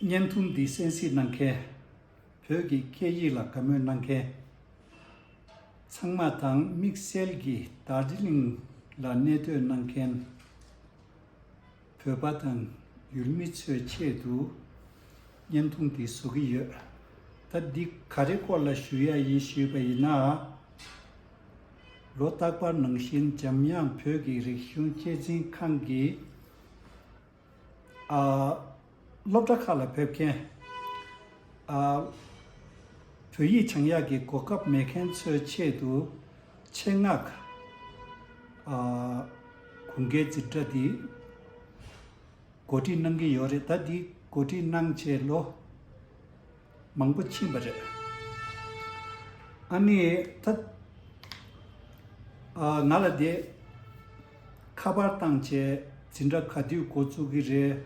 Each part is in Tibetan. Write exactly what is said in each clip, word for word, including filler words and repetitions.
བརྙན་ཐུང་འདི་གསན་གཟིགས་གནང་མཁན། བོད་ཀྱི་སྐད་ཡིག་ལ་དགའ་མོས་གནང་མཁན་ཚང་མ་དང་། དམིགས་བསལ་གྱིས་དར་ཇི་ལིང་ལ་གནས་སྡོད་གནང་མཁན་བོད་པ་དང་ཡུལ་མི་ཚོའི་ཆེད་དུ་བརྙན་ཐུང་འདི་བཟོ་གི་ཡོད། ད་འདི་ག་རེ་སྐོར་ལ་ཞུ་ཡ་ཡིན་ཞུས་པ་ཡིན་ན། ལོ་རྟག་པར་ནང་བཞིན་འཇམ་དབྱངས་བོད་ཀྱི་རིག་གཞུང་གཅེས་འཛིན་ཁང་གིས། ཨ། སློབ་གྲྭ་ཁག་ལ་ཕེབས་མཁན། ཨ། བོད་ཡིག་སྦྱང་ཡག་གི་གོ་སྐབས་མེད་མཁན་ཚོའི་ཆེད་དུ་ཆེད་མངགས། ཨ། དགུན་ཁའི་འཛིན་གྲྭ་འདི་གོ་སྒྲིག་གནང་གི་ཡོད་རེད། ད་འདི་གོ་སྒྲིག་གནང་བྱས་ལོ་མང་པོ་ཕྱིན་པ་རེད། ཨ་ནི་ད། ཨ། ང་ལ་དེ་ཁ་པར་བཏང་བྱས་འཛིན་གྲྭ་ག་དུས་འགོ་བཙུགས་ཀྱི་རེད།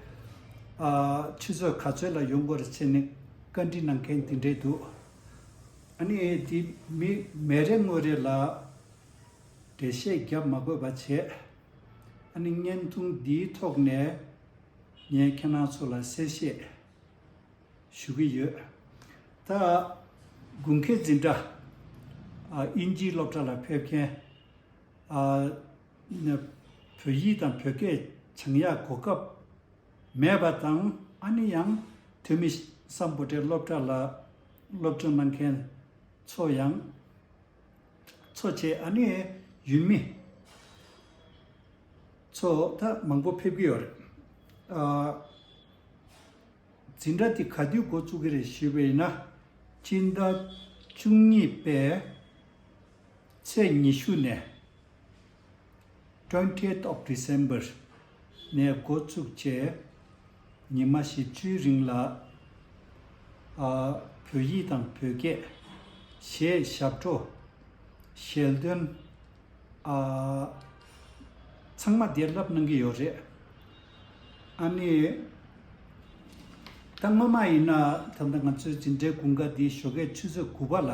ཨ། ཆུ་ཚོད་ག་ཚོད་ལ་ཡོང་དགོས་རེད་བྱས་ནས་བཀའ་འདྲི་གནང་མཁན་དེ་འདྲས་འདུག། ཨ་ནི་དེ་མི་མི་རེ་ངོ་རེ་ལ་འགྲེལ་བཤད་རྒྱབ་མ་དགོས་པ་བྱས། ཨ་ནི་བརྙན་ཐུང་འདིའི་ཐོག་ནས་ངས་ཁྱེད་རང་ཚོ་ལ་གསལ་བཤད་ཞུ་གི་ཡོད། ད་དགུན་ཁའི་འཛིན་གྲྭ། ཨ། དབྱིན་ཇིའི་སློབ་གྲྭ་ལ་ཕེབས་མཁན། ཨ། ནི་བོད་ཡིག་དང་བོད་སྐད་སྦྱང་ཡག་གོ་སྐབས་མེད་པ་དང་། ཨ་ནི་ཡང་ཐོན་མི་སམ་བྷོ་ཊའི་སློབ་གྲྭ་ལ་སློབ་སྦྱོང་གནང་མཁན་ཚོ་ཡང་ཚོ་བྱས། ཨ་ནི་ཡུལ་མི་ཚོ་ད་མང་པོ་ཕེབས་ཀྱི་ཡོད་རེད། ཨ། འཛིན་གྲྭ་འདི་ག་དུས་འགོ་བཙུགས་ཀྱི་རེད་ཞུས་པ་ཡིན་ན། སྤྱི་ཟླ་བཅུ་གཉིས་པའི་ཚེས་ཉི་ཤུ་ནས། Twentieth of December ནས་འགོ་བཙུགས་བྱས། ཉི་མ་བཞི་བཅུའི་རིང་ལ། ཨ། བོད་ཡིག་དང་བོད་སྐད། གཞས། ཞབས་བྲོ། ཞལ་འདོན། ཨ། ཚང་མ་དེ་བསླབ་གནང་གི་ཡོད་རེད། ཨ་ནི་ད་སྔོན་མ་ཡིན་ན་ད་ལྟ་ང་ཚོའི་འཛིན་གྲྭའི་དགུན་ཁ་འདི་ཞོགས་ཀས་ཆུ་ཚོད་དགུ་པ་ལ་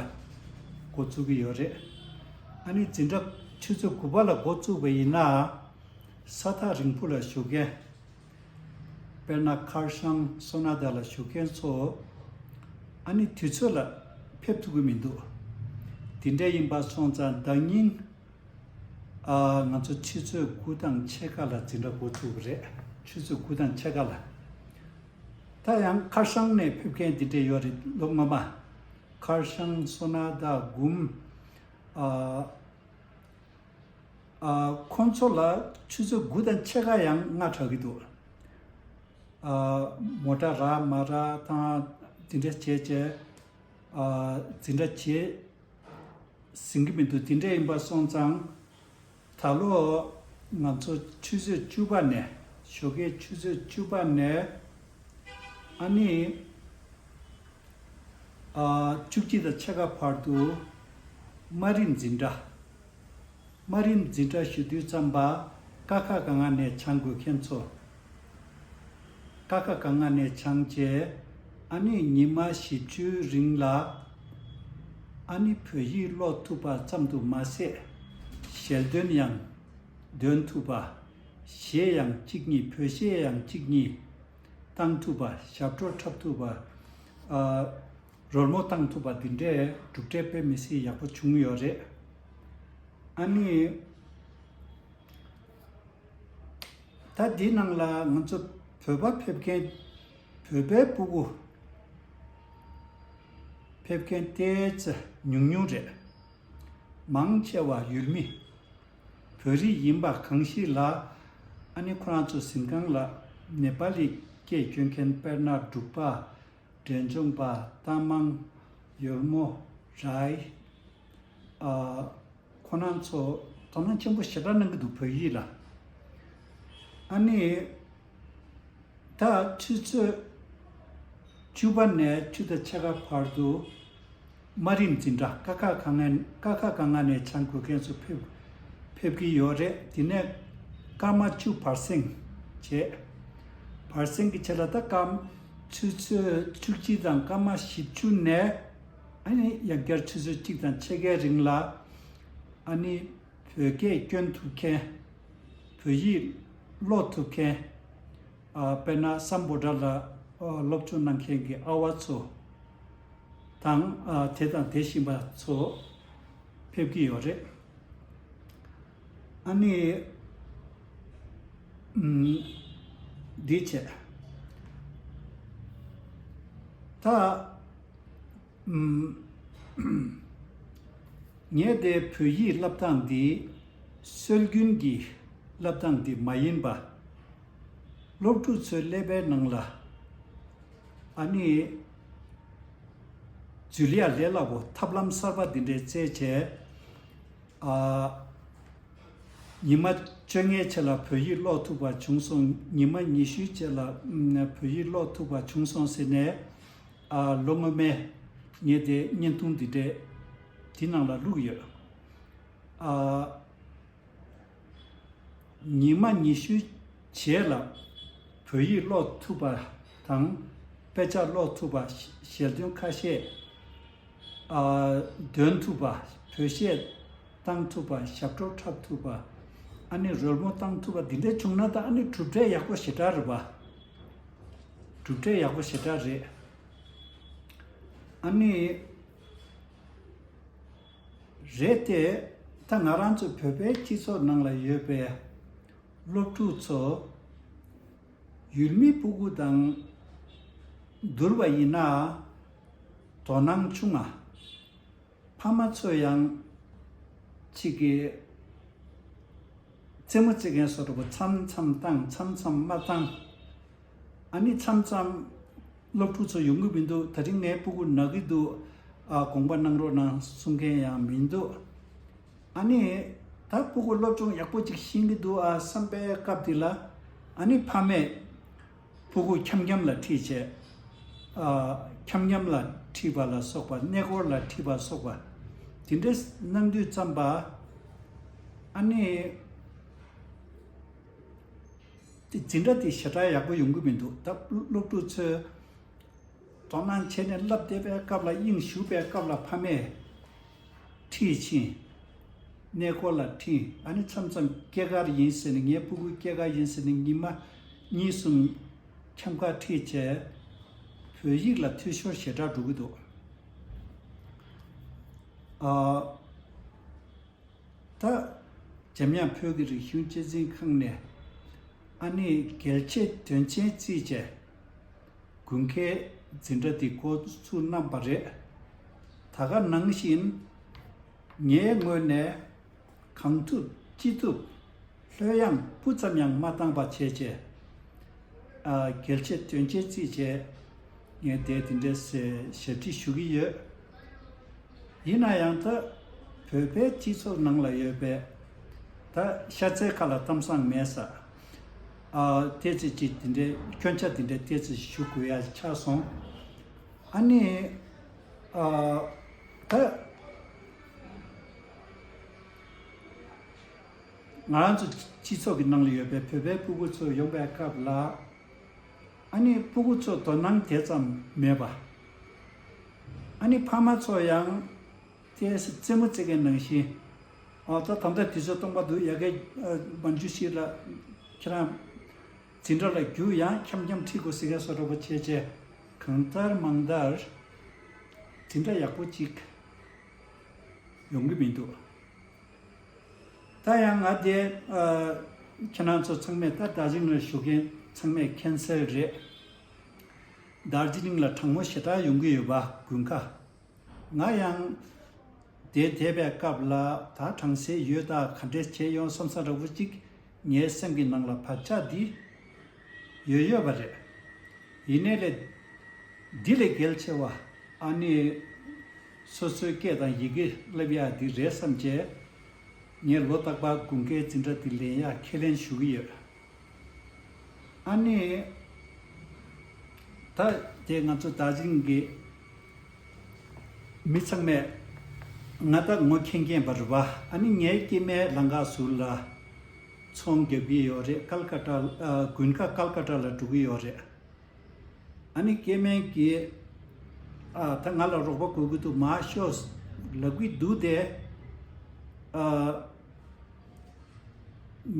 འགོ་བཙུགས་ཀྱི་ཡོད་རེད། ཨ་ནི་འཛིན་གྲྭ་ཆུ་ཚོད་དགུ་པ་ལ་འགོ་བཙུགས་པ་ཡིན་ན། ས་ཐག་རིང་པོ་ལ་བཞུགས་མཁན། དཔེར་ན་ཁར་ཤང་སོ་ན་ད་ལ་བཞུགས་མཁན་ཚོ། ཨ་ནི་དུས་ཚོད་ལ་ཕེབས་ཐུབ་ཀྱི་མི་འདུག། དེ་འདྲ་ཡིན་པ་སོང་ཙང་ཟླ་ཉིན། ཨ། ང་ཚོ་ཆུ་ཚོད་དགུ་དང་ཕྱེད་ཀ་ལ་འཛིན་གྲྭ་འགོ་ཚུགས་པ་རེད། ཆུ་ཚོད་དགུ་དང་ཕྱེད་ཀ་ལ། ད་ཡང་ཁར་ཤང་ནས་ཕེབས་མཁན་དེ་འདྲ་ཡོད་རེད། ལོ་སྔོན་མ་ཁར་ཤང་སོ་ན་ད་གུམ། ཨ། ཨ། ཁོང་ཚོ་ལ་ཆུ་ཚོད་དགུ་དང་ཕྱེད་ཀ་ཡང་སྔ་དྲགས་ཀྱི་འདུག། ཨ། མོ་ཊ་རག་མ་རག་དང་དེ་འདྲ་བྱས་བྱས། ཨ། འཛིན་གྲྭ་བྱེད་ཟིན་གྱི་མི་འདུག། དེ་འདྲ་ཡིན་པ་སོང་ཙང་། ད་ལོ་ང་ཚོ་ཆུ་ཚོད་བཅུ་པ་ནས། ཞོགས་ཀའི་ཆུ་ཚོད་བཅུ་པ་ནས། ཨ་ནི། ཨ། བཅུ་གཅིག་དང་ཕྱེད་ཀ་བར་དུ་དམའ་རིམ་འཛིན་གྲྭ། དམའ་རིམ་འཛིན་གྲྭ་ཞུ་དུས་ཙམ་པ་ཀ་ཁ་ག་ང་ནས་སྦྱང་དགོས་མཁན་ཚོ། ཀ་ཁ་ག་ང་ནས་སྦྱངས་བྱས། ཨ་ནི་ཉི་མ་བཞི་བཅུའི་རིང་ལ། ཨ་ནི་བོད་ཡིག་ཀློག་ཐུབ་པ་ཙམ་དུ་མ་ཟད། ཞལ་འདོན་ཡང་འདོན་ཐུབ་པ། གཞས་ཡང་གཅིག་གཉིས། བོད་གཞས་ཡང་གཅིག་གཉིས་བཏང་ཐུབ་པ། ཞབས་བྲོ་འཁྲབ་ཐུབ་པ། ཨ། རོལ་མོ་བཏང་ཐུབ་པ་འདི་འདྲའི་གྲུབ་འབྲས་དཔེ་མི་སྲིད་ཡག་པོ་བྱུང་ཡོད་རེད། ཨ་ནི། ད་འདི་ནང་ལ་ང་ཚོ་བོད་པ་ཕེབས་མཁན། བོད་པའི་སྤུ་གུ་ཕེབས་མཁན་ཏོག་ཙམ་ཉུང་ཉུང་རེད། མང་ཆེ་བ་ཡུལ་མི། བོད་རིགས་ཡིན་པ་གང་ཞིག་ལ། ཨ་ནི་ཁོ་རང་ཚོ་གཟིམ་ཁང་ལ་ནེ་པ་ལི་སྐད་སྐྱོན་མཁན། དཔེར་ན་འབྲུག་པ། འབྲས་ལྗོངས་པ། རྟ་མང་། ཡོལ་མོ། རའི། ཨ། ཁོ་རང་ཚོ་དོ་སྣང་ཆེན་པོ་ཞེ་དྲག་གནང་གི་འདུག་བོད་ཡིག་ལ། ཨ་ནི། ད་ཆུ་ཚོད་བཅུ་པ་ནས་བཅུ་དང་ཕྱེད་ཀ་བར་དུ། དམའ་རིམ་འཛིན་གྲྭ། ཀ་ཁ་ག་ང་། ཀ་ཁ་ག་ང་ནས་སྦྱང་དགོས་མཁན་ཚོ་ཕེབས་ཕེབས་ཀྱི་ཡོད་རེད། དེ་ནས་སྐར་མ་བཅུ་བར་གསེང་བྱས། བར་གསེང་གི་ཆེད་ལ་ད་སྐར་མ་ཆུ་ཚོད་བཅུ་གཅིག་དང་སྐར་མ་བཞི་བཅུ་ནས། ཨ་ནི་ཡང་བསྐྱར་ཆུ་ཚོད་གཅིག་དང་ཕྱེད་ཀའི་རིང་ལ། ཨ་ནི་བོད་སྐད་སྐྱོན་ཐུབ་མཁན། བོད་ཡིག་ཀློག་ཐུབ་མཁན། ཨ། དཔེར་ན་སམ་བྷོ་ཊ་ལ་ ཨ་སློབ་སྦྱོང་གནང་མཁན་གྱི་ཨ་བ་ཚོ་དང་། ཨ་དེ་དང་དེ་བཞིན་པ་ཚོ་ཕེབས་ཀྱི་ཡོད་རེད། ཨ་ནི། ཨམ། འདི་བྱས། ད། ཨམ། ངས་དེ་བོད་ཡིག་བསླབ་སྟངས་འདི་སྲོལ་རྒྱུན་གྱི་བསླབ་སྟངས་འདི་མ་ཡིན་པ། སློབ་ཕྲུག་ཚོའི་ཀླད་པའི་ནང་ལ་ཨ་ནི་འཛུལ་ཡ་ལས་སླ་པོ་ཐབས་ལམ་གསར་པ་འདི་འདྲའི་བཙལ་བྱས། ཨ། ཉི་མ་བཅོ་ལྔའི་རྗེས་ལ་བོད་ཡིག་ཀློག་ཐུབ་པ་བྱུང་སོང་། ཉི་མ་ཉི་ཤུའི་རྗེས་ལ་ཨམ། བོད་ཡིག་ཀློག་ཐུབ་པ་བྱུང་སོང་ཟེར་ནས། ཨ། ལོ་སྔོན་མའི་ངས་དེ་བརྙན་ཐུང་འདི་འདྲས་དེ་ནང་ལ་བླུགས་ཡོད། ཨ། ཉི་མ་ཉི་ཤུའི་རྗེས་ལ་བོད་ཡིག་ཀློག་ཐུབ་པ་དང་། དཔེ་ཆ་ཀློག་ཐུབ་པ། ཞལ་འདོན་ཁ་ཤས། ཨ། འདོན་ཐུབ་པ། བོད་གཞས་བཏང་ཐུབ་པ། ཞབས་བྲོ་འཁྲབ་ཐུབ་པ། ཨ་ནི་རོལ་མོ་བཏང་ཐུབ་པ་འདི་འདྲས་བྱུང་ན་ད་ཨ་ནི་གྲུབ་འབྲས་ཡག་པོ་ཞེ་དྲག་རེད་པ། གྲུབ་འབྲས་ཡག་པོ་ཞེ་དྲག་རེད། ཨ་ནི། རེད་དེ། ད་ང་རང་ཚོ་བོད་པའི་སྤྱི་ཚོགས་ནང་ལ་ཡོད་པའི་སློབ་ཕྲུག་ཚོ་ཡུལ་མི་སྤུ་གུ་དང་བསྡུར་བ་ཡིན་ན། དོ་སྣང་ཆུང་ང་། ཕ་མ་ཚོ་ཡང་གཅིག་གི་རྩེད་མོ་རྩེ་མཁན་བཟོ་འདྲ་པོ་མཚམས་མཚམས་བཏང་། མཚམས་མཚམས་མ་བཏང་། ཨ་ནི་མཚམས་མཚམས་སློབ་ཕྲུག་ཚོ་ཡོང་གི་མི་འདུག་ད་རིང་ངའི་སྤུ་གུ་ན་གི་འདུག་ཨ། དགོངས་པ་གནང་རོགས་གནང་གསུང་མཁན་ཡང་མི་འདུག་ཨ་ནི་ད་སྤུ་གུ་སློབ་སྦྱོང་ཡག་པོ་ཅིག་ཤེས་ཀྱི་འདུག་ཨ་བསམ་པའི་སྐབས་དེ་ལ། ཨ་ནི་ཕ་མས་སྤུ་གུ་འཁྱམ་འཁྱམ་ལ་ཁྲིད་བྱས། ཨ། འཁྱམ་འཁྱམ་ལ་ཁྲིད་པ་ལ་སོགས་པ། གནས་སྐོར་ལ་ཁྲིད་པ་སོགས་པ་དེ་འདྲས་གནང་དུས་ཙམ་པ། ཨ་ནི། དེ་འཛིན་གྲྭ་དེ་ཞེ་དྲག་ཡག་པོ་ཡོང་གི་མི་འདུག་ད་སློབ་ཕྲུག་ཚོས་དོ་སྣང་བྱས་ནས་བསླབ་བསྡད་པའི་སྐབས་ལ། དབྱིངས་ཞུགས་པའི་སྐབས་ལ་ཕ་མས་ཁྲིད་ཕྱིན། གནས་སྐོར་ལ་ཁྲིད། ཨ་ནི་མཚམས་མཚམས་སྐྱེས་སྐར་ཡིན་ཟེར་ནས། ངའི་སྤུ་གུའི་སྐྱེས་སྐར་ཡིན་ཟེར་ནས་ཉི་མ་གཉིས་གསུམ་འཁྱམ་ཁ་ཁྲིད་བྱས། བོད་ཡིག་ལ་འཐུས་ཤོར་ཞེ་དྲག་འགྲོ་གི་འདུག་ཨ། ད་འཇམ་དབྱངས་བོད་ཀྱི་རིག་གཞུང་སྤྱི་འཛིན་ཁང་ནས་ཨ་ནི་རྒྱལ་གཅེས་དོན་ཆེན་བརྩིས་བྱས་དགུན་ཁའི་འཛིན་གྲྭ་འདི་འགོ་བཙུགས་གནང་བ་རེད། ད་ག་ནང་བཞིན་ངའི་ངོས་ནས་གང་ཐུབ་ཅི་ཐུབ་ལྷོད་ཡངས་སྤུ་ཙམ་ཡང་མ་བཏང་བ་བྱས་བྱས། ཨ། རྒྱལ་གཅེས་དོན་ཆེན་བརྩིས་བྱས། ངས་དེ་དེ་འདྲའི་ཞབས་ཕྱི་ཞུ་གི་ཡོད། ཡིན་ན་ཡང་ད་བོད་པའི་སྤྱི་ཚོགས་ནང་ལ་ཡོད་པའི་ད་ཤ་ཚའི་ཁ་ལ་གཏམ་བཟང་མེད་ས། ཨ། ཏོག་ཙམ་ཅིག་དེ་འདྲའི་སྐྱོན་ཆ་དེ་འདྲའི་ཏོག་ཙམ་ཞུ་དགོས་ཡ་ཆགས་སོང་། ཨ་ནི། ཨ། ད། ང་རང་ཚོ་སྤྱི་ཚོགས་ཀྱི་ནང་ལ་ཡོད་པའི་བོད་པའི་སྤུ་གུ་ཚོ་ཡོང་པའི་སྐབས་ལ། ཨ་ནི་སྤུ་གུ་ཚོ་དོ་སྣང་དེ་ཙམ་མེད་པ། ཨ་ནི་ཕ་མ་ཚོ་ཡང་ཏོག་ཙམ་རྩེད་མོ་རྩེ་མཁན་ནང་བཞིན། ཨ། ད་ད་ལྟ་དུས་ཚོད་སྟོང་པ་འདུག་ཡ་གི། ཨ། མ་འཇུ་ཤིག་ལ། ཁྱེད་རང་འཛིན་གྲྭ་ལ་རྒྱུགས། ཡང་འཁྱམ་འཁྱམ་ཁྲིད་དགོས་ཟེར་མཁན་བཟོ་འདྲ་པོ་བྱས་བྱས། གང་ལྟར་མང་ལྟར་འཛིན་གྲྭ་ཡག་པོ་ཅིག་ཡོང་གི་མི་འདུག་ད་ཡང་ང་དེ། ཨ། ཁྱེད་རང་ཚོ་ཚང་མས། ད་རྡོ་རྗེ་གླིང་ལ་བཞུགས་མཁན་ཚང་མས་མཁྱེན་གསལ་རེད། རྡོ་རྗེ་གླིང་ལ་གྲང་མོ་ཞེ་དྲག་ཡོང་གི་ཡོད་པ། དགུན་ཁ། ང་ཡང་དེ་བསྡད་པའི་སྐབས་ལ། ད་གྲང་ས་ཡོད། ད་ག་འདྲས་བྱས་ཡོང་བསམ་བསམ་འདྲ་པོ་ཅིག་ངའི་སེམས་ཀྱི་ནང་ལ་བག་ཆགས་འདི་ཡོད་ཡོད་པ་རེད། ཡིན་ནའི་ལས་འདི་ལས་གལ་ཆེ་བ་ཨ་ནི་སོ་སོའི་སྐད་དང་ཡི་གེ་བསླབ་ཡག་འདི་རེད་བསམ་བྱས། ངས་ལོ་རྟག་པར་དགུན་ཁའི་འཛིན་གྲྭ་འདི་ལེན་ཡག་ཁས་ལེན་ཞུ་གི་ཡོད། ཨ་ནི། ད་དེ་ང་ཚོ་རྡོ་རྗེ་གླིང་གི་མི་ཚང་མས་ང་ད་ངོ་མཁྱེན་མཁྱེན་པ་རེད་པ། ཨ་ནི་ངའི་སྐྱེ་དམན་ལང་ཀ་ཟུར་ལ་ཚོང་རྒྱག་གི་ཡོད་རེད། ཀལ་ཀ་ཏ། ཨ། དགུན་ཁ་ཀལ་ཀ་ཏ་ལ་འགྲོ་གི་ཡོད་རེད། ཨ་ནི་སྐྱེ་དམན་གྱིས། ཨ། ད་ང་ལ་རོགས་པ་དགོས་ཀྱི་འདུག་མར་ཤོག་ལབ་ཀྱི་འདུག་སྟེ། ཨ།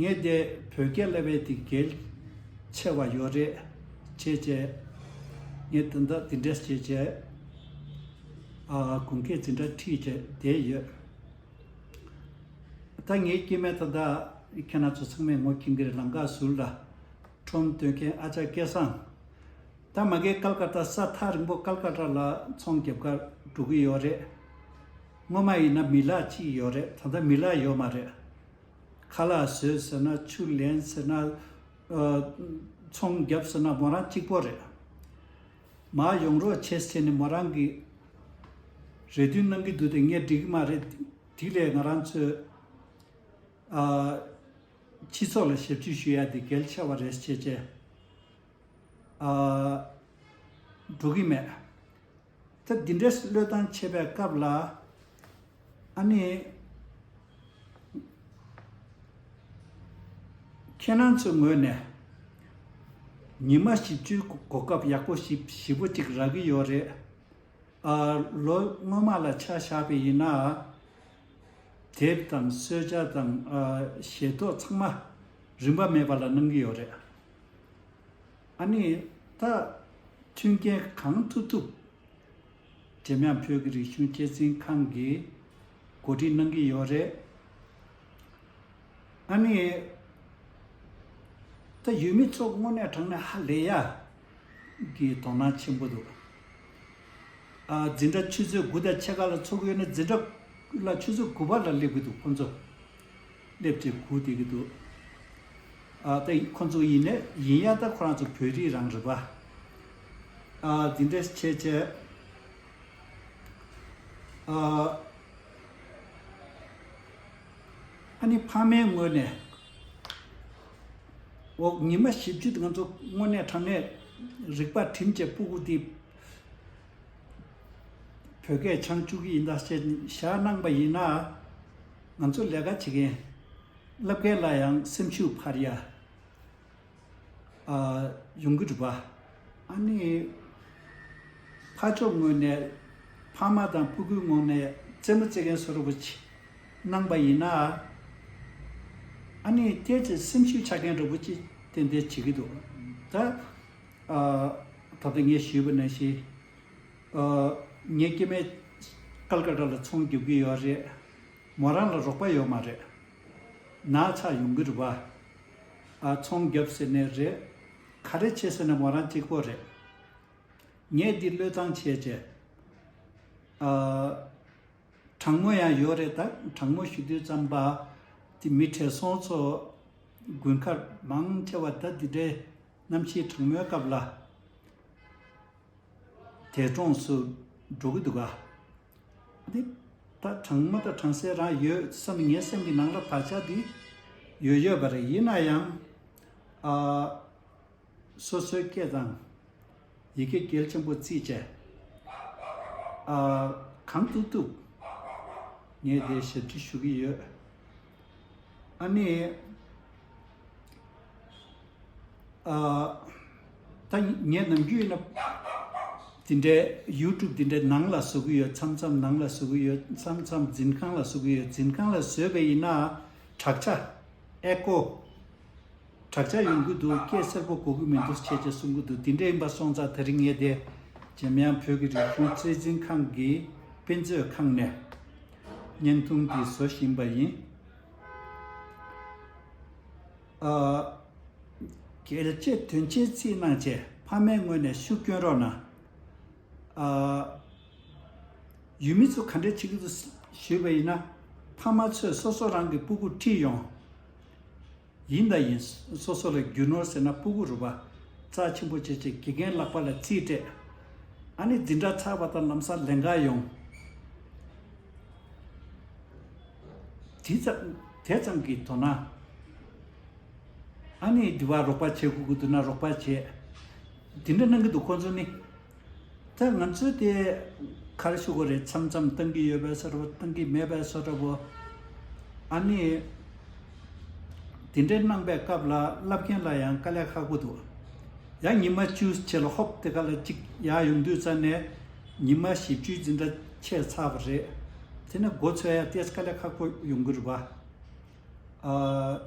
ངས་དེ་བོད་སྐད་བསླབ་པའི་དེ་གལ་ཆེ་བ་ཡོད་རེད་བྱས་བྱས། ངས་ད་ལྟ་འདི་འདྲས་བྱས་བྱས། ཨ། དགུན་ཁའི་འཛིན་གྲྭ་ཁྲིད་བྱས་བསྡད་ཡོད། ད་ངའི་སྐྱེ་དམན་ད་ལྟ་ཁྱེད་རང་ཚོ་ཚང་མས་ངོ་མཁྱེན་གྱི་རེད། ལམ་ཁ་ཟུར་ལ་ཁྲོམ་སྟོན་མཁན་ཨ་ཅག་སྐལ་བཟང་། ད་མ་གིར་ཀལ་ཀ་ཏ་ས་ཐག་རིང་པོ་ཀལ་ཀ་ཏ་ལ་ཚོང་རྒྱབ་གར་འགྲོ་གི་ཡོད་རེད། སྔོན་མ་ཡིན་ན་མི་ལག་གཅིག་ཡོད་རེད། ད་ལྟ་མི་ལག་ཡོད་མ་རེད། ཁ་ལག་བཟོས་ཟེར་ན། ཆུ་ལེན་ཟེར་ན། ཨ། ཚོང་རྒྱབ་ཟེར་ན་མོ་རང་གཅིག་པོ་རེད། མར་ཡོང་རོགས་བྱེད་ཟེར་ནས་མོ་རང་གིས་རེ་འདུན་གནང་གི་འདུག་སྟེ། ངས་འགྲིག་གི་མ་རེད། དེ་ལས་ང་རང་ཚོས། ཨ། སྤྱི་ཚོགས་ལ་ཞབས་ཕྱི་ཞུ་ཡ་དེ་གལ་ཆེ་བ་རེད་ཟེར་བྱས། ཨ། འགྲོ་གི་མེད། ད་འདི་འདྲས་བློས་བཏང་བྱེད་པའི་སྐབས་ལ། ཨ་ནི། ཁྱེད་རང་ཚོའི་ངོས་ནས་ཉི་མ་བཞི་བཅུའི་གོ་སྐབས་ཡག་པོ་ཞིག་ཞེ་པོ་ཅིག་རག་གི་ཡོད་རེད། ཨ། ལོ་སྔོན་མ་ལ་ཆ་བཞག་པ་ཡིན་ན། དེབ་དང་གསོལ་ཇ་དང་། ཨ། ཞལ་ཏོག་ཚང་མ་རིན་པ་མེད་པ་ལ་གནང་གི་ཡོད་རེད། ཨ་ནི། ད་མཐུན་རྐྱེན་གང་ཐུབ་ཐུབ་འཇམ་དབྱངས་བོད་ཀྱི་རིག་གཞུང་སྐྱེད་སྲིང་ཁང་གིས་གོ་སྒྲིག་གནང་གི་ཡོད་རེད། ཨ་ནི། ད་ཡུལ་མི་ཚོ་དངོས་གནས་དྲང་གནས་ཧ་ལས་ཡ་གི་དོ་སྣང་ཆེན་པོ་འདུག། ཨ། འཛིན་གྲྭ་ཆུ་ཚོད་དགུ་དང་ཕྱེད་ཀ་ལ་ཚོགས་ཀྱི་ཡོད་ན། འཛིན་གྲྭ་ལ་ཆུ་ཚོད་དགུ་པ་ལ་སླེབས་ཀྱི་འདུག། ཁོང་ཚོ་སླེབས་བྱས་སྒུག་བསྡད་ཀྱི་འདུག། ཨ། ད་ཁོང་ཚོ་ཡིན་ནས་ཡིན་ཡ། ད་ཁོ་རང་ཚོ་བོད་རིགས་རང་རེད་པ། ཨ། འདི་འདྲས་བྱས་བྱས། ཨ། ཨ་ནི་ཕ་མའི་ངོས་ནས། འོ། ཉི་མ་བཞི་བཅུ་དེ་ང་ཚོ་དངོས་གནས་དྲང་གནས་རིག་པ་བསྒྲིམས་བྱས་སྤུ་གུ་འདི་བོད་སྐད་སྦྱང་བཅུག་གི་ཡིན་ད་ཟེར་བཞག་གནང་པ་ཡིན་ན། ང་ཚོ་ལས་ཀ་བྱེད་མཁན་བསླབ་མཁན་ལ་ཡང་སེམས་ཤུགས་འཕར་ཡ། ཨ། ཡོང་གི་རེད་པ། ཨ་ནི། ཕ་ཕྱོགས་ངོས་ནས་ཕ་མ་དང་སྤུ་གུའི་ངོས་ནས་རྩེད་མོ་རྩེ་མཁན་བཟོ་འདྲ་པོ་ཅིག་གནང་པ་ཡིན་ན། ཨ་ནི་དེ་ཚོ་སེམས་ཤུགས་ཆག་མཁན་འདྲ་པོ་ཅིག་ཏན་ཏན་བྱེད་ཀྱི་འདུག། ད། ཨ། ད་ལྟ་ངས་ཞུས་པ་ནང་བཞིན། ཨ། ངའི་སྐྱེ་དམན་ཀལ་ཀ་ཏ་ལ་ཚོང་རྒྱག་གི་ཡོད་རེད། མོ་རང་ལ་རོགས་པ་ཡོད་མ་རེད། ནག་ཚགས་ཡོང་གི་རེད་པ། ཨ། ཚོང་རྒྱབ་ཟེར་ནས་རེད། ག་རེ་བྱེད་ཟེར་ན་མོ་རང་གཅིག་པོ་རེད། ངས་འདི་བློས་བཏང་བྱས་བྱས། ཨ། གྲང་མོ་ཡང་ཡོད་རེད། ད་གྲང་མོ་ཞུ་དུས་ཙམ་པ་དེ་མི་བགྲེས་སོང་ཚོ་དགུན་ཁ་མང་ཆེ་བ་ད་འདི་འདྲའི་གནམ་གཤིས་གྲང་མོའི་སྐབས་ལ། འདས་གྲོངས་སུ་འགྲོ་གི་འདུག་ག། འདི་ད་གྲང་མོ་དང་གྲང་ཟས་རང་ཡོད་བསམ། ངའི་སེམས་ཀྱི་ནང་ལ་བག་ཆགས་འདི་ཡོད་ཡོད་པ་རེད། ཡིན་ན་ཡང་། ཨ། སོ་སོའི་སྐད་དང་ཡི་གེ་གལ་ཆེན་པོ་བརྩིས་བྱས། ཨ། གང་ཐུབ་ཐུབ་ངས་དེ་ཞབས་ཕྱི་ཞུ་གི་ཡོད། ཨ་ནི། ཨ། ད་ངས་ནམ་རྒྱུན་ཡིན་ན་འདི་འདྲའི་ཡུ་ཊུབ་འདི་འདྲའི་ནང་ལ་བཟོ་གི་ཡོད། མཚམས་མཚམས་ནང་ལ་བཟོ་གི་ཡོད། མཚམས་མཚམས་འཛིན་ཁང་ལ་བཟོ་གི་ཡོད། འཛིན་ཁང་ལ་བཟོས་པ་ཡིན་ན་དྲག་ཆ། ཨེ་ཀོ། དྲག་ཆ་ཡོང་གི་འདུག། སྐད་གསལ་པོ་གོ་གི་མི་འདུག་བྱས་བྱས་གསུང་གི་འདུག། དེ་འདྲ་ཡིན་པ་སོང་ཙང་དེ་རིང་ངས་དེ་འཇམ་དབྱངས་བོད་ཀྱི་རིག་གཞུང་རྩེད་འཛིན་ཁང་གི་དཔེ་མཛོད་ཁང་ནས་བརྙན་ཐུང་འདི་བཟོ་བཞིན་པ་ཡིན། ཨ། གལ་ཆེ་དོན་ཆེ་རྩིས་གནང་བྱས་ཕ་མའི་ངོས་ནས་ཤུགས་སྐྱོན་རོགས་གནང་། ཨ། ཡུལ་མི་ཚོ་ག་འདྲས་བྱེད་ཀྱི་འདུག་ཞུས་པ་ཡིན་ན། ཕ་མ་ཚོས་སོ་སོ་རང་གི་སྤུ་གུ་ཁྲིད་ཡོང་། ཡིན་དང་ཡིན། སོ་སོ་ལ་རྒྱུ་ནོར་ཟེར་ན་སྤུ་གུ་རེད་པ། རྩ་ཆེན་པོ་བྱས་བྱས་དགེ་རྒན་ལག་པ་ལ་རྩིས་སྤྲད། ཨ་ནི་འཛིན་གྲྭ་ཚར་བ་དང་ལམ་སང་ལེན་ག་ཡོང་། དེ་ཙམ་དེ་ཙམ་གྱི་དོ་སྣང་། ཨ་ནི་འདི་བ་རོགས་པ་བྱེད་དགོས་ཀྱི་འདུག་ན་རོགས་པ་བྱེད། དེ་འདྲ་གནང་གི་འདུག་ཁོང་ཚོ་ནི། ད་ང་ཚོས་དེ་ག་རེ་ཞུ་དགོས་རེད། མཚམས་མཚམས་བཏང་གི་ཡོད་པའི་བཟོ་འདྲ་པོ། བཏང་གི་མེད་པའི་བཟོ་འདྲ་པོ། ཨ་ནི་དེ་འདྲའི་གནང་པའི་སྐབས་ལ་བསླབ་མཁན་ལ་ཡང་དཀའ་ལས་ཁག་པོ་འདུག། ཡང་ཉི་མ་བཅུ་བྱས་ལ་ཧོབ་དེ་ག་ལ་གཅིག་ཡར་ཡོང་དུས་ཙ་ནས་ཉི་མ་བཞི་བཅུའི་འཛིན་གྲྭ་ཆད་ཚར་བ་རེད། དེ་ནས་འགོ་ཚུགས་ཡ་ཏོག་ཙམ་དཀའ་ལས་ཁག་པོ་ཡོང་གི་རེད་པ། ཨ།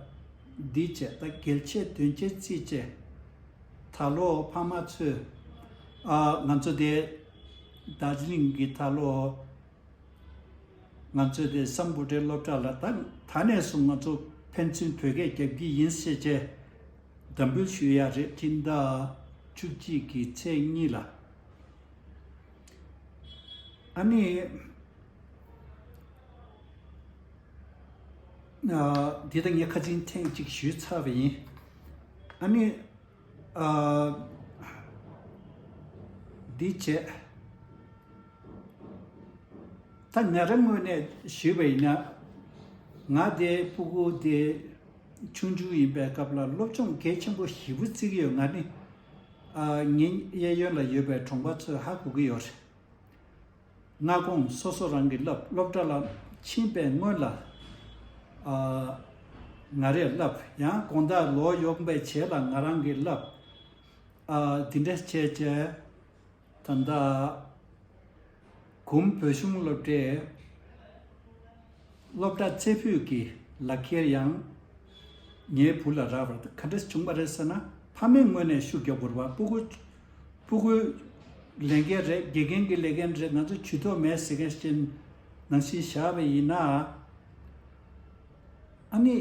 འདི་བྱས་ད་གལ་ཆེ་དོན་ཆེ་རྩིས་བྱས། ད་ལོ་ཕ་མ་ཚོས་ ཨ། ང་ཚོ་དེ་རྡོ་རྗེ་གླིང་གི་ད་ལོ་ང་ཚོ་དེ་སམ་བྷོ་ཊའི་སློབ་གྲྭ་ལ་ད་ད་ནས་བཟུང་ང་ཚོ་ཕན་ཚུན་བོད་སྐད་རྒྱབ་ཀྱི་ཡིན་ཟེར་བྱས་དམ་འབུལ་ཞུ་ཡ་རེད། སྤྱི་ཟླ་བཅུ་གཅིག་གི་ཚེས་གཉིས་ལ། ཨ་ནི། ཨ། འདི་ད་ངས་ཁ་སང་ཐེངས་གཅིག་ཞུས་ཚར་བ་ཡིན། ཨ་ནི། ཨ། འདི་བྱས། ད་ང་རང་ངོས་ནས་ཞུས་པ་ཡིན་ན། ང་དེ་སྤུ་གུ་དེ་ཆུང་ཆུང་ཡིན་པའི་སྐབས་ལ་སློབ་སྦྱོང་གལ་ཆེན་པོ་ཞེ་པོ་བརྩི་གི་ཡོད། ང་ནི། ཨ། ངའི་གཡས་གཡོན་ལ་ཡོད་པའི་གྲོང་པ་ཚོས་ཧ་གོ་གི་ཡོད་རེད། སྔ་དགོང་སོ་སོ་རང་གིས་བསླབ། སློབ་གྲྭ་ལ་ཕྱིན་པའི་སྔོན་ལ། ཨ། ང་རས་བསླབ། ཡང་དགོང་དག་ལོག་ཡོང་པའི་རྗེས་ལ་ང་རང་གིས་བསླབ། ཨ། འདི་འདྲ་བྱས་བྱས། ད་ལྟ་གོམ་བོད་གཞུང་སློབ་གྲྭའི་སློབ་གྲྭ་རྩེ་ཕུད་ཀྱི་ལག་ཁྱེར་ཡང་ངའི་བུ་ལ་རག་པ་རེད། ག་འདྲ་བྱུང་བ་རེད་ཟེར་ན། ཕ་མའི་ངོས་ནས་ཤུགས་རྒྱབ་དགོས་རེད་པ། སྤུ་གུ། སྤུ་གུའི་ལས་འགན་རེད། དགེ་རྒན་གྱི་ལས་འགན་རེད། ང་ཚོ་ཇུས་གཏོགས་མེད་ཟེར་མཁན་ཞིག་ནང་བཞིན་བཞག་པ་ཡིན་ན། ཨ་ནི།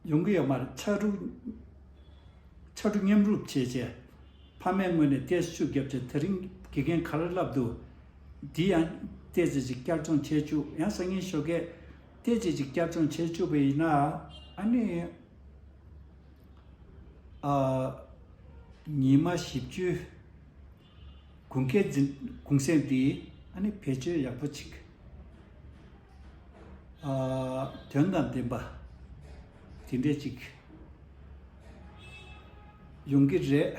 ཡོང་གི་ཡོད་མ་རེད། ཕྱར་གྲུ། ཕྱར་གྲུ་མཉམ་རུབ་བྱས་བྱས། ཕ་མའི་ངོས་ནས་ཏོག་ཙམ་ཤུགས་བརྒྱབ་བྱས། དེ་རིང་དགེ་རྒན་ག་རེ་བསླབ་འདུག་འདི་ཡང་ཏོག་ཙམ་ཅིག་བསྐྱར་སྦྱོང་བྱས་བཅུག་ཡང་སང་ཉིན་ཞོགས་ཀས་ཏོག་ཙམ་ཅིག་བསྐྱར་སྦྱོང་བྱས་བཅུག་པ་ཡིན་ན། ཨ་ནི། ཨ། ཉི་མ་བཞི་བཅུ། དགུན་ཁའི་འཛིན། གུང་སེང་འདི་ཨ་ནི་བེད་སྤྱོད་ཡག་པོ་ཅིག་ཨ། དོན་དང་ལྡན་པ་དེ་འདྲས་ཅིག་ཡོང་གི་རེད།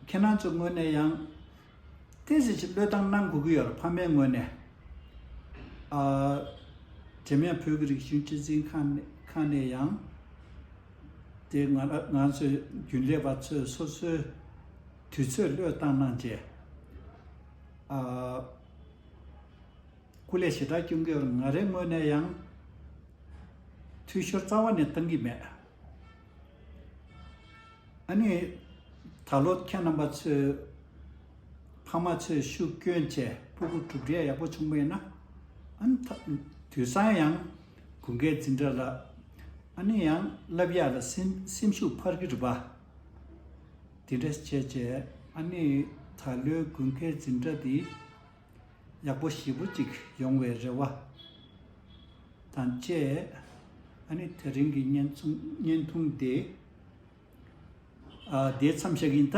ཁྱེད་རང་ཚོའི་ངོས་ནས་ཡང་ཏོག་ཙམ་ཅིག་བློས་བཏང་གནང་དགོས་ཀྱི་ཡོད་རེད། ཕ་མའི་ངོས་ནས། ཨ། འཇམ་དབྱངས་བོད་ཀྱི་རིག་གཞུང་སྤྱི་འཛིན་ཁང་ནས། ཁང་ནས་ཡང་། དེ་ང་ང་ཚོའི་རྒྱུན་ལས་པ་ཚོས་སོ་སོའི་དུས་ཚོད་བློས་བཏང་གནང་བྱས། ཨ། སྐུ་ལས་ཞེ་དྲག་སྐྱོན་གྱི་ཡོད་རེད། ང་རའི་ངོས་ནས་ཡང་འཐུས་ཤོར་རྩ་བ་ནས་བཏང་གི་མེད། ཨ་ནི། ད་ལོ་ཁྱེད་རྣམ་པ་ཚོས་ཕ་མ་ཚོས་ཤུགས་བསྐྱོན་བྱས་སྤུ་གུ་གྲུབ་འབྲས་ཡག་པོ་བྱུང་བ་ཡིན་ན། ཨ་ནི་ད་དུས་སང་ཡང་དགུན་ཁའི་འཛིན་གྲྭ་ལ། ཨ་ནི་ཡང་བསླབ་ཡག་ལ་སེམས་སེམས་ཤུགས་འཕར་གྱི་རེད་པ། དེ་འདྲ་བྱས་བྱས། ཨ་ནི་ད་ལོའི་དགུན་ཁའི་འཛིན་གྲྭ་འདི་ཡག་པོ་ཞེ་པོ་ཅིག་ཡོང་བའི་རེ་བ་དང་བཅས། ཨ་ནི་དེ་རིང་གི་བརྙན་ཐུང་བརྙན་ཐུང་འདི། ཨ། འདིར་མཚམས་བཞག་གི་ཡིན། ད་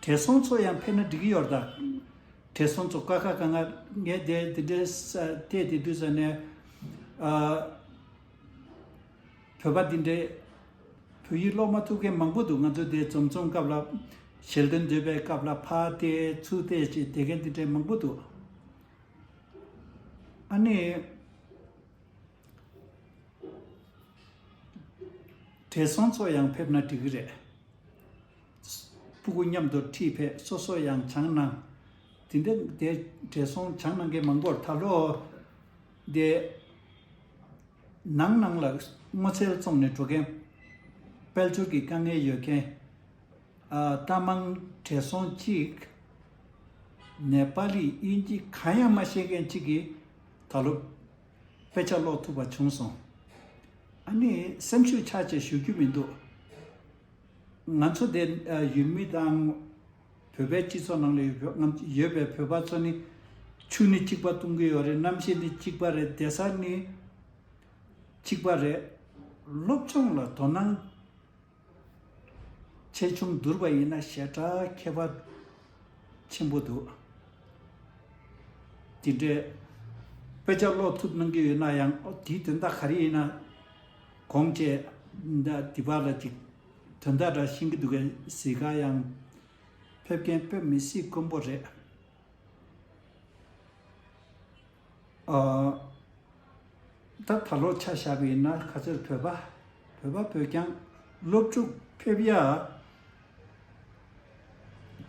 བགྲེས་སོང་ཚོ་ཡང་ཕེབས་ན་འགྲིག་གི་ཡོད་རེད་ད། བགྲེས་སོང་ཚོ་ཀ་ཁ་ག་ང་ངས་དེ་དེ་འདྲའི་ས་བལྟས་དེ་དུས་ས་ནས། ཨ། བོད་པ་འདི་འདྲའི་བོད་ཡིག་ཀློག་མ་ཐུབ་མཁན་མང་པོ་འདུག་ང་ཚོ་དེ་འཛོམས་འཛོམས་སྐབས་ལ་ཞལ་འདོན་འདོན་པའི་སྐབས་ལ་ཕར་བལྟས་ཚུར་བལྟས་བྱས་བསྡད་མཁན་འདི་འདྲའི་མང་པོ་འདུག་ཨ་ནི། བགྲེས་སོང་ཚོ་ཡང་ཕེབས་ན་འགྲིག་གི་རེད། སྤུ་གུ་མཉམ་དུ་ཁྲིད་ཕེབས། སོ་སོ་ཡང་སྦྱང་གནང་། དེ་འདྲ་དེ་བགྲེས་སོང་སྦྱང་གནང་མཁན་མང་པོར་ད་ལོ་དེ་ནང་ནང་ལ་སྔོ་ཚལ་བཙོང་ནས་འགྲོ་མཁན། དཔལ་འབྱོར་གྱི་དཀའ་ངལ་ཡོད་མཁན། ཨ། ད་མང་བགྲེས་སོང་གཅིག་ནེ་པ་ལི་དབྱིན་ཇི་གང་ཡང་མ་ཤེས་མཁན་གཅིག་གིས་ད་ལོ་དཔེ་ཆ་ཀློག་ཐུབ་པ་བྱུང་སོང་། ཨ་ནི་སེམས་ཤུགས་ཆག་བྱས་ཞུ་རྒྱུ་མི་འདུག་ང་ཚོ་དེ། ཨ། ཡུལ་མི་དང་བོད་པའི་སྤྱི་ཚོགས་ནང་ལ་ཡོད་ཡོད་པའི་བོད་པ་ཚོ་ནི་ཆུ་ནི་གཅིག་པ་འཐུང་གི་ཡོད་རེད། གནམ་གཤིས་ནི་གཅིག་པ་རེད། བསྡད་ས་ནི་གཅིག་པ་རེད། སློབ་སྦྱོང་ལ་དོ་སྣང་ཆེ་ཆུང་བསྡུར་བ་ཡིན་ན་ཞེ་དྲག་ཁྱད་པར་ཆེན་པོ་འདུག་དེ་འདྲའི་དཔེ་ཆ་ཀློག་ཐུབ་གནང་གི་ཡོད་ན་ཡང་། ཨོ། དེའི་དོན་དག་ག་རེ་ཡིན་ན། གོང་བཅས་འདི་པར་ལ་ཅིག་དོན་དག་འདྲ་ཤེས་ཀྱི་འདུག་གས་གཟིགས་ག་ཡང་ཕེབས་མཁན་དཔེ་མི་སྲིད་དཀོན་པོ་རེད། ཨ། ད་ད་ལོ་ཆ་བཞག་པ་ཡིན་ན་ག་ཚོད་བོད་པ་བོད་པ་བོད་རྐྱང་སློབ་ཕྲུག་ཕེབས་ཡ་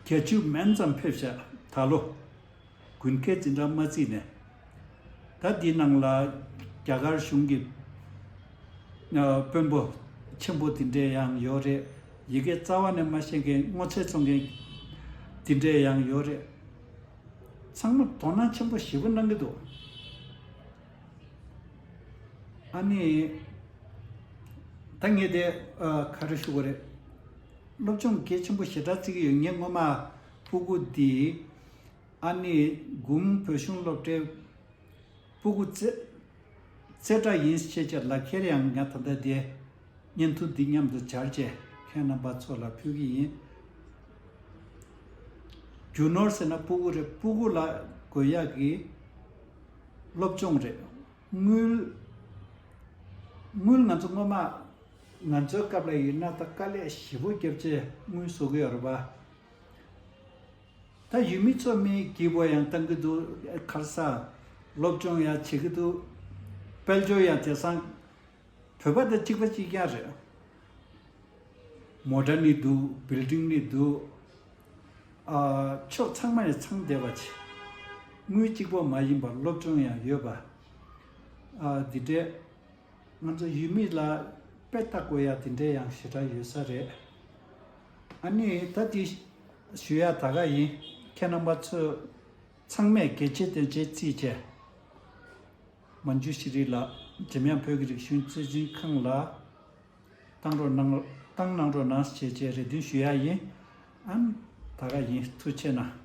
བརྒྱད་ཅུ་མན་ཙམ་ཕེབས་ཤག་ད་ལོ་དགུན་ཁའི་འཛིན་གྲྭ་མ་བརྩིས་ནས། ད་འདི་ནང་ལ་རྒྱ་གར་གཞུང་གི་ཨ། དཔོན་པོ་ཆེན་པོ་དེ་འདྲས་ཡང་ཡོད་རེད། ཡི་གེ་རྩ་བ་ནས་མ་ཤེས་མཁན། སྔོ་ཚལ་བཙོང་མཁན་དེ་འདྲས་ཡང་ཡོད་རེད། ཚང་མ་དོ་སྣང་ཆེན་པོ་ཞེ་པོ་གནང་གི་འདུག་ཨ་ནི། ད་ངས་དེ་ཨ་ག་རེ་ཞུ་དགོས་རེད། སློབ་སྦྱོང་གལ་ཆེན་པོ་ཞེ་དྲག་བརྩི་གི་ཡོད། ངས་སྔོན་མ་སྤུ་གུ་འདི། ཨ་ནི་གུམ་བོད་གཞུང་སློབ་གྲྭའི་སྤུ་གུ་རྩེ་རྩེ་གྲས་ཡིན་ཞེས་བྱས་ལག་ཁྱེར་ཡང་ང་ད་ལྟ་དེ་བརྙན་ཐུང་འདི་མཉམ་དུ་སྦྱར་བྱས་ཁྱེད་རྣམ་པ་ཚོ་ལ་ཕུལ་གི་ཡིན། རྒྱུ་ནོར་ཟེར་ན་སྤུ་གུ་རེད། སྤུ་གུ་ལ་དགོས་ཡག་གི་སློབ་སྦྱོང་རེད། དངུལ། དངུལ་ང་ཚོ་སྔོན་མ་ང་ཚོའི་སྐབས་ལ་ཡིན་ན་ད་དཀའ་ལས་ཞེ་པོ་བརྒྱབ་བྱས་དངུལ་བཟོ་གི་ཡོད་རེད་པ། ད་ཡུལ་མི་ཚོ་མི་སྐྱིད་པོ་ཡང་བཏང་གི་འདུག་ཁ་སང་སློབ་སྦྱོང་ཡང་བྱེད་ཀྱི་འདུག་དཔལ་འབྱོར་ཡང་དེང་སང་བོད་པ་དང་གཅིག་པ་གཅིག་རྐྱང་རེད། མོ་ཊ་ནི་འདུག་བིལ་ཌིང་ནི་འདུག་ཨ། ཕྱོགས་ཚང་མ་ནས་ཚང་བསྡད་པ་བྱས། དངུལ་གཅིག་པོ་མ་ཡིན་པར་སློབ་སྦྱོང་ཡང་ཡོད་པ། ཨ། འདི་འདྲས་ང་ཚོ་ཡུལ་མི་ལ་དཔེ་ལྟ་དགོས་ཡ་དེ་འདྲས་ཡང་ཞེ་དྲག་ཡོད་ས་རེད། ཨ་ནི་ད་དེ་ཞུ་ཡ་ད་ག་ཡིན། ཁྱེད་རྣམ་པ་ཚོས་ཚང་མས་གལ་ཆེ་དོན་ཆེ་བརྩིས་བྱས། མན་ཇུ་ཤི་རི་ལགས། འཇམ་དབྱངས་བོད་ཀྱི་རིག་གཞུང་རྩིས་འཛིན་ཁང་ལ་བཏང་རོགས་གནང་། བཏང་གནང་རོགས་གནང་ཞེས་བྱས་རེ་འདུན་ཞུ་ཡ་ཡིན། ཨ་ནི་ད་ག་ཡིན། ཐུགས་རྗེ་གནང་།